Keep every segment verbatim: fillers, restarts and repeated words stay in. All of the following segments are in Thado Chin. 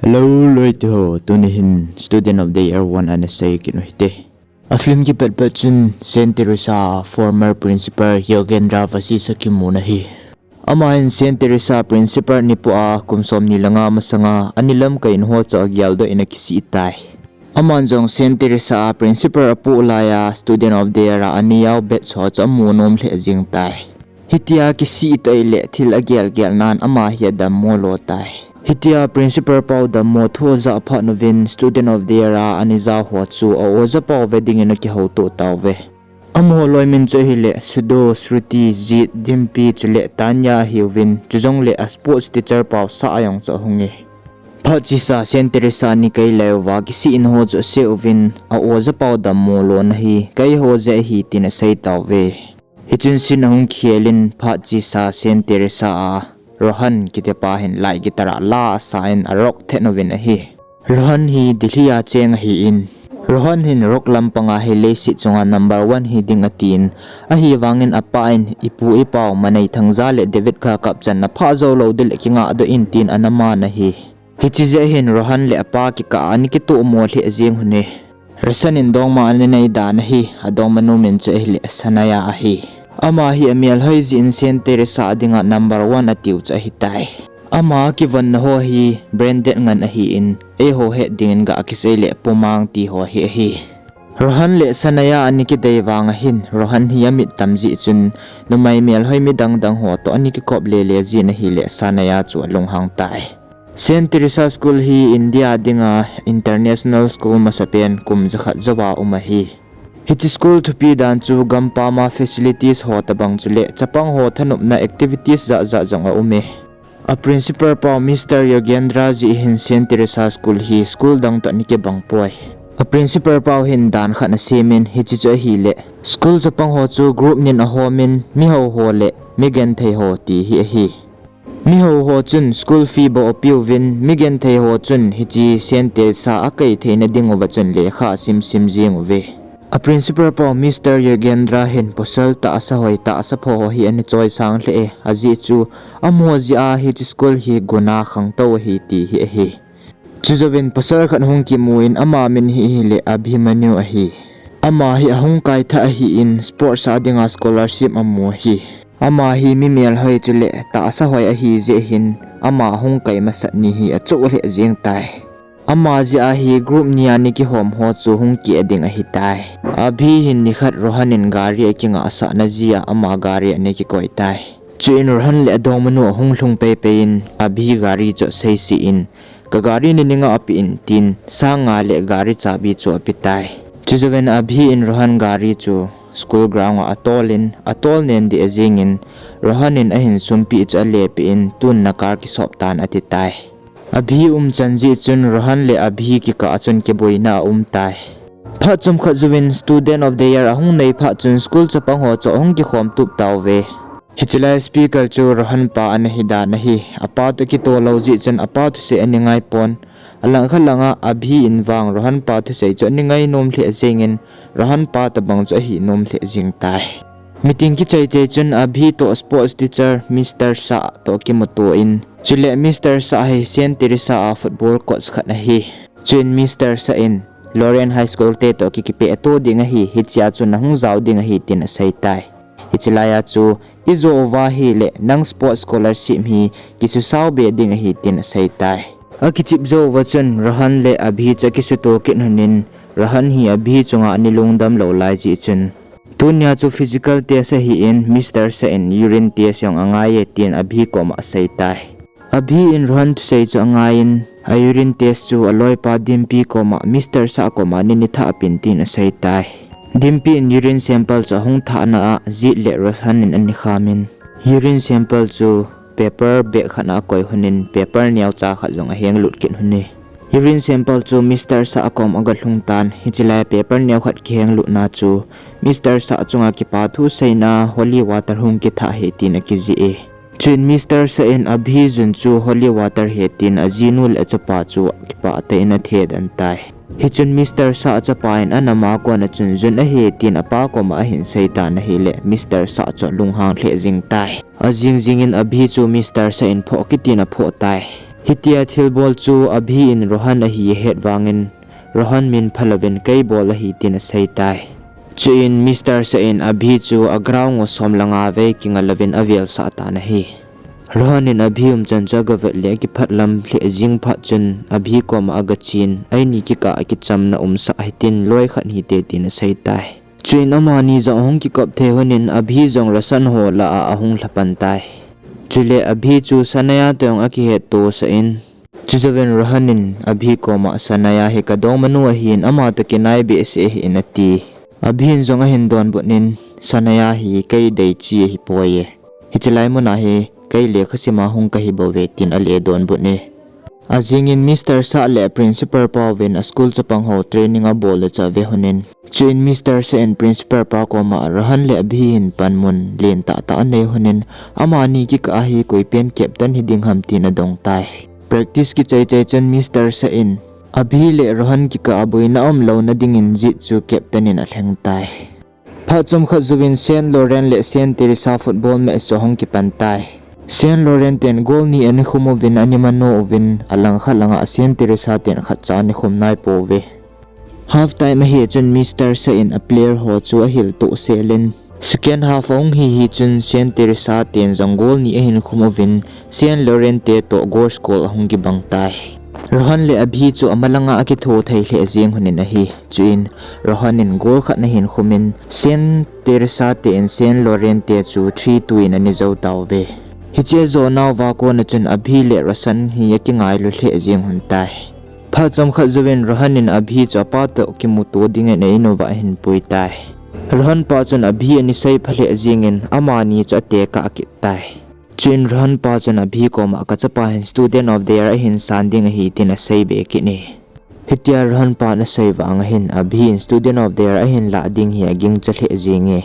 Hello, loite ho, tuni hin Student of the Year one ana sei kit u hite. A film kipatpat chun Saint Teresa former principal Yogendra Vasisha kimu ahi. Ama hin Saint Teresa principal nipoh a kum somni le nga masanga ani lamkai in ho chu ageldoh in akisih tai. Aman jong Saint Teresa a principal apoh laiya Student of the Year a ani jao batch ho chu amu nom lheh jeng tai. Hitia kisih tai le thil agelgel nan ama hi adammo lo tai. Hitia principal pau dammo thu ajah phat uvin Student of the Year a ani jao ho chu a oja pau ve dingin akihoutoh tauve. Amaho loi min chu ahile Sudo, Shruti, Jeet, Dimpi chule Tanya ahiuvin, chujongle a sports teacher pau Sa a jong chu ahunge. Phat chesa Saint Teresa ni kai laiuva kisih in ho chu asei uvin, a oja pau dammo lona hi keiho jeh ahi tin asei tauve. Hichun scene ahung kikhel in phat chesa Saint Teresa a Rohan kitipa hin light guitar a la asa in a rock thet uvin ahi. Rohan hi Delhi a cheng ahin, Rohan hin rock lampanga hi leiset chunga number one hiding atin, ahivangin apa in ipu ipau Manei Thangja le David Kha kapchanna phah jou lou ding le kingahdoh in tin ana man ahi. Hiche jeh hin Rohan le apa kikah a ana kitohmo lheh jeng un ahi. Roshan in dongma ana nei dan ahi, adongmanu min chu ahile Sanaya ahi. Ama hi amelhoi jeh in Saint Teresa a dinga number one atiu chu ahitai. Ama kivonna ho hi branded ngen ahin, eiho het dingin gah kisei le pumang ti ho hi ahi. Rohan le Sanaya ana kidei vang ahin, Rohan hi amit tam jeh chun, numei melhoi midang dang ho toh ana kikop lele jeh in ahile Sanaya chu alunghang tai. Saint Teresa School hi India dinga international school masapen kum jakhat jouva um ahi. Hiche school thupi dan chu gampam a facilities ho tobang chule chapang ho thanopna activities jat jat jong aume. A principal pau Mister Yogendra jeh hin Saint Teresa School hi school dang toh ana kibang poi. A principal pau hin dan khat asemin hiche chu ahile, school chapang ho chu group nin ahomin mihao ho le migenthei ho ti hi ahi. Mihao ho chun school fee bou apeuvin, migenthei ho chun hiche Saint Teresa a kai theina dinguva chun lekha asim sim jeng uve. A principal pau Mister Yogendra hin pasal tahsa hoi tahsa pha ho hi ana choisang lheh e, ajeh chu amaho jeh a hiche school hi guna khangtou ahi ti hi ahi. Chujouvin pasal khat hung kimu in ama min hi ahile Abhimanyu ahi. Ama hi ahung kaithah ahin sports a dinga scholarship amu ahi. Ama hi mi melhoi chule tahsa hoi ahi jeh hin ama hung kai masat ni hi achoh lheh jeng tai. Ama jeh a hi group ni a ana kihom ho chu hung keh ding ahitai. Abhi hin nikhat Rohan in gari akingahsahna jeh a ama gari ana kikoi tai. Chuin Rohan le adongmanu ahung lhung peipei in Abhi gari chu aseise in, ka gari nangin apeh in tin, sang nga le gari chabi chu apetai. Chujouvin Abhi in Rohan gari chu school ground a atolin, atol nen deh jengin, Rohan in ahin sumpeh chu alepeh in, tun na car kisop tan atitai. Abhi umchan jeh chun Rohan le Abhi kikah a chun kiboina aumtai. Phat chomkhat jouvin Student of the Year ahung nei phat chun school chapang ho chu ahung kikhom tup tauve. Hiche lai speaker chu Rohan pa ana hidan ahi. Apa toh kitoh lou jeh chun apa thusei ana ngaipon. Alangkhat langa Abhi in vang Rohan pa thusei chu ana ngainom lheh jengin Rohan pa tobang chu ahinom lheh jeng tai. Meeting kichai chai chun Abhi toh sports teacher Mister Shah toh kimuto in, chule Mister Shah hi Saint Teresa a football coach khat ahi. Chuin Mister Shah in Lorraine High School te toh kikipehto ding ahi, hichea chu nahung jao ding ahi tin aseitai. Hiche laiya chu ijo uva ahile nang sports scholarship hi kisusao be ding ahi tin aseitai. Akichep jou uva chun Rohan le Abhi chu akisuto kit lhonin, Rohan hi Abhi chunga ana lungdam lou lai jeh chun, tunia chu physical test ahin Mister Shah in urine test jong angai e tin Abhi koma aseitai. Abhi in Rohan thusei chu angaiyin, a urine test chu aloipa Dimpi koma Mister Shah koma ana nithah pen tin aseitai. Dimpi in urine sample chu ahung thahna a Jeet le Rohan in ana khamin, urine sample chu paper bag khat a akoi lhonin paper neocha khat jong ahenglut kit lhone. Urine sample chu Mister Shah kom agalhung tan, hiche lai paper neo khat kihenglutna chu Mister Shah chunga kipathu seina holy water hung kithah ahi tin akijih e. Chuin Mister Shah in Abhi jun chu holy water ahi tin ajinu le achapa chu kipah tah in athedan tai. Hichun Mister Shah achapa in anama kona chun jun ahi tin apa koma ahin seitan ahile Mister Shah chu alunghang lheh jeng tai. Ajing jingin Abhi chu Mister Shah in phoh kit in aphoh tai. Hitia thilbol chu Abhi in Rohan ahi ahet vangin, Rohan min phalouvin kei bol ahi tin asei tai. Chuin Mister Seh in Abhi chu a ground som le nga vei kinga louvin avelsah tan ahi. Rohan in Abhi umchan chu agavet le akiphatlam lheh jing phat chun Abhi koma agachen, eini kikah a kichamna umsah hitin loi khat hite tin asei tai. Chuin amani jong ahung kikop thei lhonin Abhi jong Roshan ho lah a ahung lhapan tai. Chule Abhi chu Sanaya toh akihetto sah in, chujouvin Rohan in Abhi koma Sanaya hi kadongmanu ahin ama toh kinai behseh ahi ati. Abhi in jong ahin donbut in Sanaya hi kei dei chi ahipoi e. Hiche lai muna hi kei lekha sima hung kahi bouve tin ale donbut e. Ajingin Mister Seh le Principal pa uvin a school chapang ho training abol u chu ave lhonin. Chuin Mister Seh in Principal pa koma Rohan le Abhi hin panmun lentah tah anei lhonin, amani kikah a hi koipen captain hiding ham tin adong tai. Practice kichai chai chun Mister Seh in Abhi le Rohan kikah a boina umlouna dingin Jeet chu captain in alheng tai. Phat chomkhat jouvin Saint Laurent le Saint Teresa football match chu ahung kipan tai. Saint Laurent ten goal ni anakhum uvin animano uvin, alangkhat langa Saint Teresa ten khatcha anakhum naipouve. Half time ahi chun Mister Seh in a player ho chu ahiltoh selin, second half ahung hi hi chun Saint Teresa ten jong goal ni ahin khum uvin, Saint Laurent te toh goal score ahung kibang tai. Rohan le Abhi chu amalanga akitho thei lheh jeng lhonin ahi. Chuin Rohan in goal khat anahin khumin, Saint Teresa te in Saint Laurent te chu three two in ana jou tauve. Hiche ajonauva kona chun Abhi le Roshan hi akingailu lheh jeng lhon tai. Phat chomkhat jouvin Rohan in Abhi chu apa toh kimuto dingin a-in uva ahin pui tai. Rohan pa chun Abhi ana seipha lheh jengin amani chu atekah kit tai. Chuin Rohan pa chun Abhi koma kachapa hin Student of the Year ahin san ding ahi tin aseibe kit e. Hitia Rohan pan asei vanga hin Abhi in Student of the Year ahin lah ding hi agingcha lheh jenge.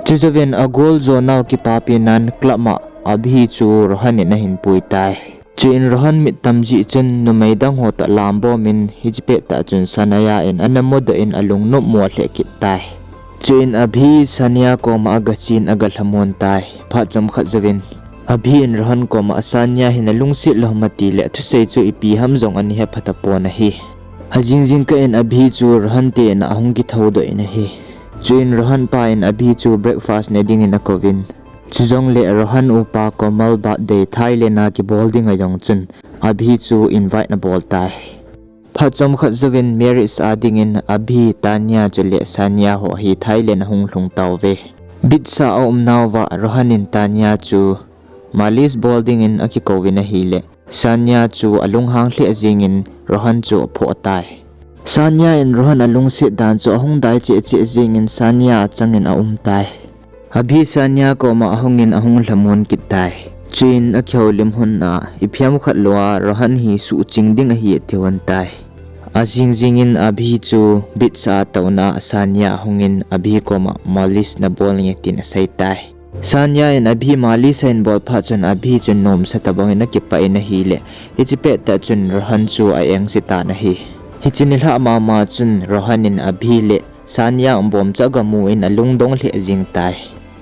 Chujouvin a goal jonau kipapi nan club a Abhi chu Rohan in ahin pui tai. Chuin Rohan mit tam jeh chun numei dang ho toh lambomin hiche pettah chun Sanaya in ana mudoh in alungnopmo lheh kit tai. Chuin Abhi Sania koma agachen agalhamon tai. Phat chomkhat jouvin Abhi in Rohan koma Sania hi nalungset lou ham atile thusei chu ipi ham jong ana hepha tapon ahi. Ajing jingkah in Abhi chu Rohan te in a ahung kithoudoh in ahi. Chuin Rohan pa in Abhi chu breakfast ne dingin akouvin. Chujongle Rohan upa Komal birthday Thailand a kibol dinga jong chun Abhi chu invite anabol tai. Phat chomkhat jouvin marriage a dingin Abhi, Tanya chule Sania ho hi Thailand ahung lhung tauve. Beach a aumnauva Rohan in Tanya chu malis bol dingin akikouvin ahile, Sania chu alunghang lheh jengin Rohan chu aphoh tai. Sania in Rohan alungset dan chu ahung dai cheh cheh jengin Sania achangin aum tai. Abhi Sania koma ahungin ahung lhamon kit tai. Chuin akihoulim lhon a, ipi ham khat louva Rohan hi suhching ding ahi ati lhon tai. Ajing jingin Abhi chu beach a touna a Sania ahungin Abhi koma malis nabol nge tin asei tai. Sania in Abhi malis ahin bol phat chun Abhi chun nomsa tobangin akipah in ahile, hiche pettah chun Rohan chu a-engse tan ahi. Hiche nilhah mama chun Rohan in Abhi le Sania umbom chu agamu in alungdong lheh jeng tai.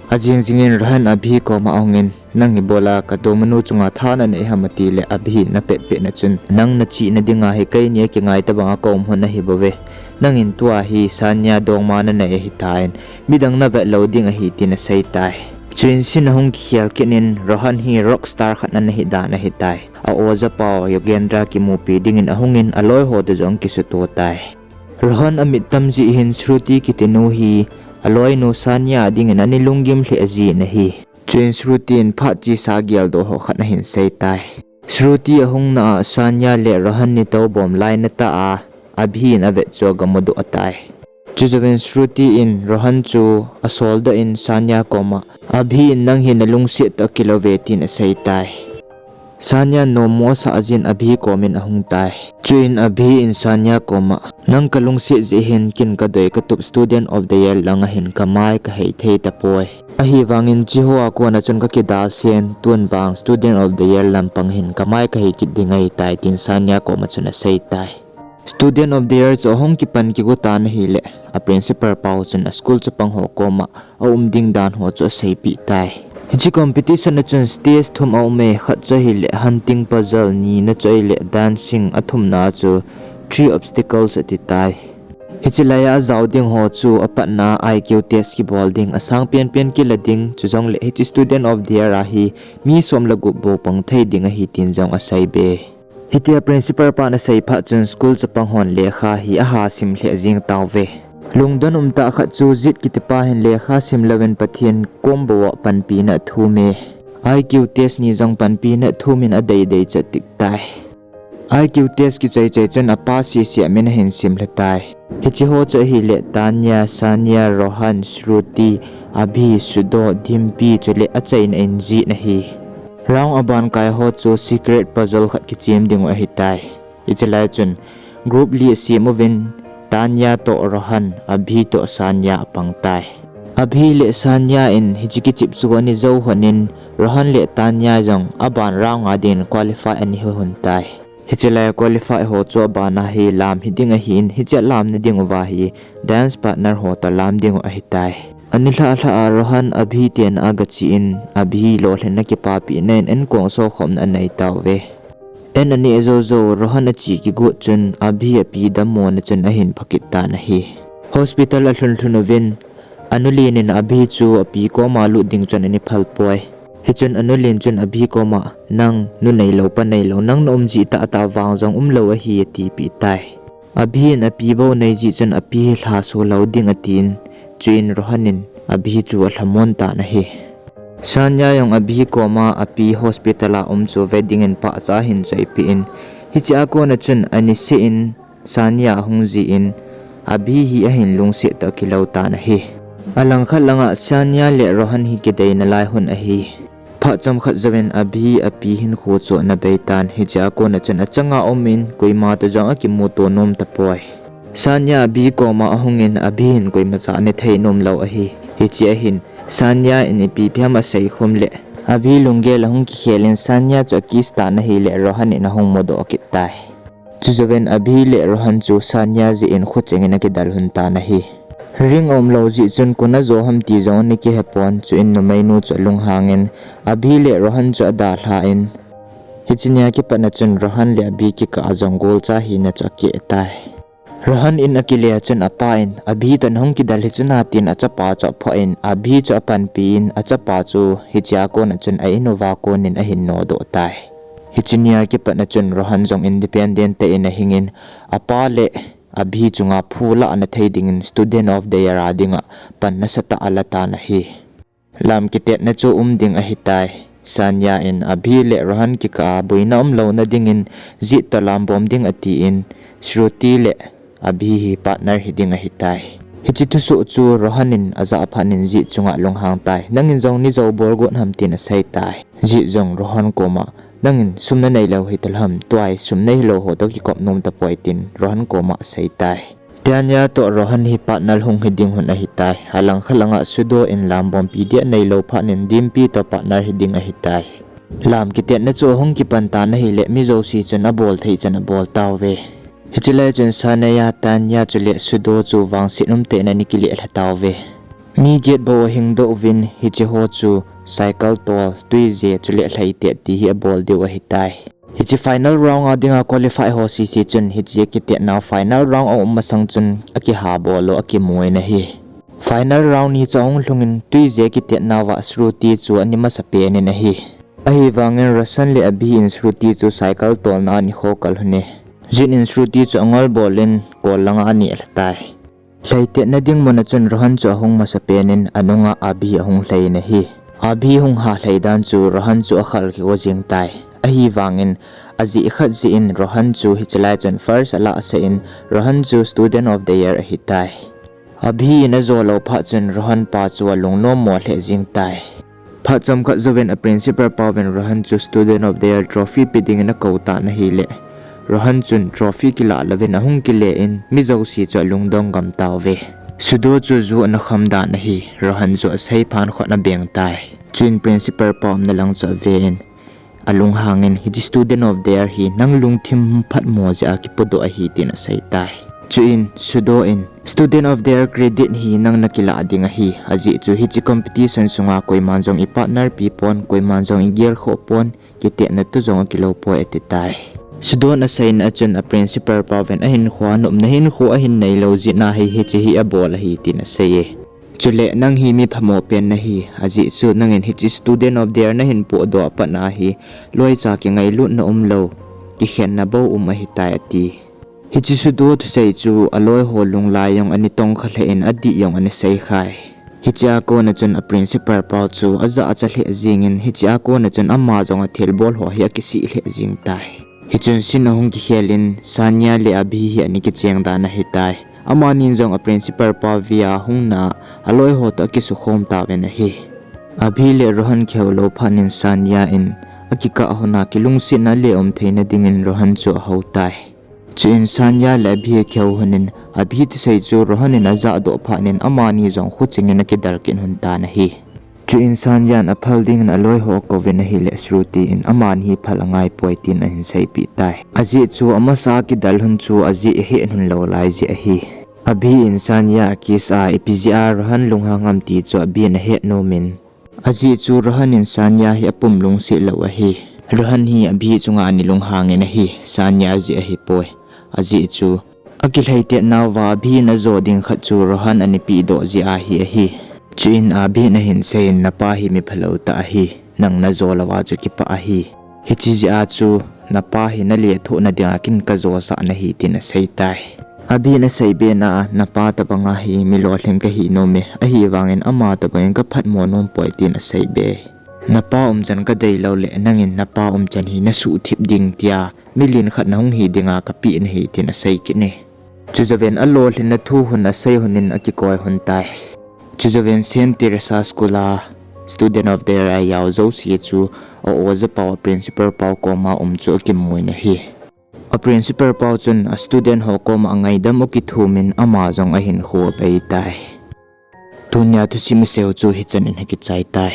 Ajing jingin Rohan Abhi koma ahungin, nang hi bola kadongmanu chunga tha nanei ham atile Abhi in apetpetna chun, nang nachihna dinga hi keini akingai tobanga kaum lhon ahibouve. Nangin tua hi Sania dongma nanei ahitan, midang navet lou ding ahi tin asei tai. Chuin scene ahung kikhel kit in Rohan hi rockstar khat ana hidan ahitai. A-ojapau Yogendra kimupi dingin ahungin aloi ho toh jong kisuto tai. Rohan amit tam jeh hin Shruti kitinu hi aloinu Sania dingin ana lunggim lheh jin ahi. Chuin Shruti in phat chesa geldoh ho khat ahin sei tai. Shruti ahungna a Sania le Rohan ni toubom lai natah a Abhi in avet chu agamudoh tai. Chujouvin Shruti in Rohan chu asoldoh in Sania koma, Abhi in nang hi nalungset toh kilouve tin asei tai. Sania nommo asah jin Abhi komin ahung tai. Chuin Abhi in Sania koma, nang kalungset jeh hin ken kadei katup Student of the Year langa hin kamai kahei thei tapoi. Ahivangin chihoa kona chun kakidalsen, tun vang Student of the Year lampang hin kamai kahei kit ding ahitai tin Sania koma chun asei tai. Student of the Year chu ahung kipan kigo tan ahile, a principal pau chun a school chapang ho koma aum ding dan ho chu aseipeh tai. Hiche competition a chun stage thum a um e, khat chu ahile hunting puzzle, nina chu ahile dancing, athumna chu three obstacles ati tai. Hiche laiya ajao ding ho chu apatna I Q test kibol ding, asang penpen kila ding, chujongle hiche student of the year a hi mi som le gup bou pang thei ding ahi tin jong asei be. Hitia principal pan asei phat chun school chapang hon lekha hi aha sim lheh jing tauve. Lungdon umtah khat chu Jit kitipa hin lekha sim louvin Pathen kom bou a panpina athum e. I Q test ni jong panpina athum in adeidei chat tik tai. I Q test kichai chai chun apa sese a min ahin sim lha tai. Hiche ho chu ahile Tanya, Sanya, Rohan, Shruti, Abhi, Sudo, Dimpi chule achaina in Jit ahi. Round aban kai ho chu secret puzzle khat kichem dingu ahitai. Hiche lai chun group li asem uvin Tanya toh Rohan, Abhi toh Sanya apang tai. Abhi le Sanya in hiche kichep chu ana jou lhonin Rohan le Tanya jong aban round a din qualify ana hi lhon tai. Hiche lai qualify ho chu abana hi lam hiding ahin, hiche lamna dinguva hi dance partner ho toh lam dingu ahitai. Anilhah lhah a Rohan Abhi tena agache in, Abhi lolhinna kipapina in enkong sokhomna anei tauve. An aneh jou jou Rohan ache kigot chun Abhi api dammona chun ahin phakit tan ahi. Hospital alhun lhun uvin, anu len in Abhi chu api koma lut ding chun ana phal poi. Hichun anu len chun Abhi koma, nang nu neilou pa neilou, nang na um jeh tahtah vang jong umlou ahi atipeh tai. Abhi in api bou nei jeh chun api hi lhaso lou ding atin, chuin Rohan in Abhi chu alhamon tan ahi. Sanya jong Abhi koma api hospital a um chu ve dingin pahcha ahin choipeh in, hiche a kona chun aniseh in Sanya ahung jin, Abhi hi ahin lungset toh akilou tan ahi. Alangkhat langa Sanya le Rohan hi kideina lai hun ahi. Phat chomkhat jouvin Abhi api hinkho chu ana bei tan, hiche a kona chun achanga um in koima toh jong akimuto nom tapoi. Sanya Abhi koma ahungin Abhi hin koimacha ana thei nomlou ahi. Hiche ahin Sanya in ipi pi ham aseikhum le Abhi lunggel ahung kikhel in Sanya chu akiss tan ahile Rohan in ahung mudoh kit tai. Chujouvin Abhi le Rohan chu Sanya jeh in kho chengin akidel lhon tan ahi. Ring aumlou jeh chun koi najo ham ti jong ana kihepon, chuin numeinu chu alunghangin Abhi le Rohan chu adalhan, hiche nia kipatna chun Rohan le Abhi kikah a jong golcha hina chu akeh tai. Rohan in akile a chun apa in Abhi toh nahung kidel hichu na tin achapa chu aphoh in Abhi chu apanpi in achapa chu hiche a kona chun a in uva konin ahin nodoh tai. Hiche nia kipatna chun Rohan jong independent tah in ahingin apa le Abhi chunga phu lahna thei dingin Student of the Year a dinga pan nasatah ala tan ahi. Lam kitetna chu um ding ahitai. Sanya in Abhi le Rohan kikah a boina umlouna dingin Jit toh lambom ding atin, Shruti le Abhi hi partner hiding ahitai. Hiche thusoh chu Rohan in ajah phat in Jit chunga lunghang tai. Nangin jong neijou bol got ham tin asei tai. Jit jong Rohan koma, nangin sum nanei lou hitalou ham, tua hi sum nei lou ho toh kikop nom tapoi tin Rohan koma asei tai. Tanya toh Rohan hi partner hung hiding hun ahitai. Alangkhat langa Sudo in lambompi dia neilou phat in Dimpi toh partner hiding ahitai. Lam kitetna chu ahung kipan tan ahile mi jouse chun abol thei chan abol tauve. Hiche lai chun Sanya, Tanya chule Sudo chu vangset umtah in ana kile lha tauve. Mi get bou ahingdoh uvin hiche ho chu cycle tol, tuije chule lhaitet ti hi abol diu ahitai. Hiche final round a dinga qualify ho sese chun hiche kitetnau final round aum masang chun akihabol u akimu in ahi. Final round ni chu ahung lhungin tuije kitetnauva Shruti chu ana masapen in ahi. Ahivangin Roshan le Abhi in Shruti chu cycle tolna a ana khokal lhon e. Jit in Shruti chu angol bol in kol langa ana lha tai. Lhaitetna ding muna chun Rohan chu ahung masapen in anunga Abhi ahung lhai in ahi. Abhi hung halhai dan chu Rohan chu akhal kigo jeng tai. Ahivangin ajeh khat jeh in Rohan chu hiche lai chun first alah sah in Rohan chu Student of the Year ahitai. Abhi in ajo lou phat chun Rohan pa chu alungnom mo lheh jeng tai. Phat chomkhat jouvin a principal pauvin Rohan chu Student of the Year trophy pe dingin akou tan ahile, Rohan chun trophy kilah louvin ahung kile in mi jouse chu alungdong gam tauve. Sudo chu ju ana kham dan ahi, Rohan chu asei phat khut abeng tai. Chuin principal pa umna lang chu aven, alunghangin, hiche Student of the Year hi nang lungthim phatmo jeh a kipodoh ahi tin asei tai. Chuin Sudo in, "Student of the Year credit hi nang nakilah ding ahi. Ajeh chu hiche competition sunga koiman jong i partner pi pon, koiman jong i gel khoh pon, kitepna tu jong akilou poi," ati tai. Sudo in asei na chun a principal pa ven ahin khua nopna hin khu ahin neilou jeh in ahi hiche hi abol ahi tin asei e. Chule nang hi mi phamo pen nahi, ajeh chu nangin hiche student of the year nahin pohdoh a pat nahi, loicha kingailutna umlou, kikhenna bou um ahitai ati. Hiche Sudo thusei chu aloi ho lunglai jong ana tongkha lheh in adih jong ana sei khai. Hiche a kona chun a principal pa chu ajahcha lheh jingin hiche a kona chun ama jong athilbol ho hi akisih lheh jing tai. Hichun scene ahung kikhel in Sanya le Abhi hi ana kicheng dan ahitai. Amani jong a principal pa via hung na aloi ho toh akisukhom tauvin ahi. Abhi le Rohan kihou lou phat in Sanya in akikah hon a kilungsetna le um theina dingin Rohan chu ahou tai. Chuin Sanya le Abhi akihou hon in Abhi thusei chu Rohan in ajahdoh phat in amani jong khuching in akidal kit hon tan ahi. Chuin Sanya in aphal dingin aloi ho akouvin ahile Shruti in amani hi phal angai poi tin ahin seipeh tai. Ajeh chu amasa a kidal hon chu ajeh ahet hon lou lai jeh ahi. Abhi in Sanya akiss a ipi jeh a Rohan lunghang ham ti chu Abhi in ahet nom in. Ajeh chu Rohan in Sanya hi apum lungset lou ahi. Rohan hi Abhi chunga ana lunghang in ahi, Sanya jeh ahipoi. Ajeh chu akilhaitet nauva Abhi in ajo ding khat chu Rohan ana pehdoh jeh ahi ahi. Chuin Abhi in ahin seiyin, "Napa hi mi phalou tah ahi, nang najo louva chu kipah ahi. Hiche jeh a chu napa hi nalethuhna dinga kin kajosah nahi," tin asei tai. Abhi in asei be na a, "Napa tobang a hi mi lolhing kahi nom e, ahivangin ama tobangin kaphatmo nom poi," tin asei be. "Napa umchan kadei lou le, nangin napa umchan hi nasuhthip ding tia milen khat nahung hi dinga kapeh nahi," tin asei kit e. Chujouvin alolhinna thu hon asei hon in akikoi hon tai. Chujouvin Saint Teresa School a Student of the Year a jao jouse chu a oja pau a principal pau koma um chu akimun ahi. A principal pau chun a student ho koma ngaidam u kithumin ama jong ahinkho abei tai. Tunia thusim isei u chu hichan in akichai tai.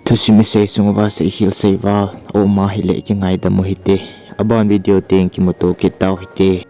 Thusim isei sung uva seikhel seival aum ahile kingaidam u hite. Aban video teng kimuto kit tau hite.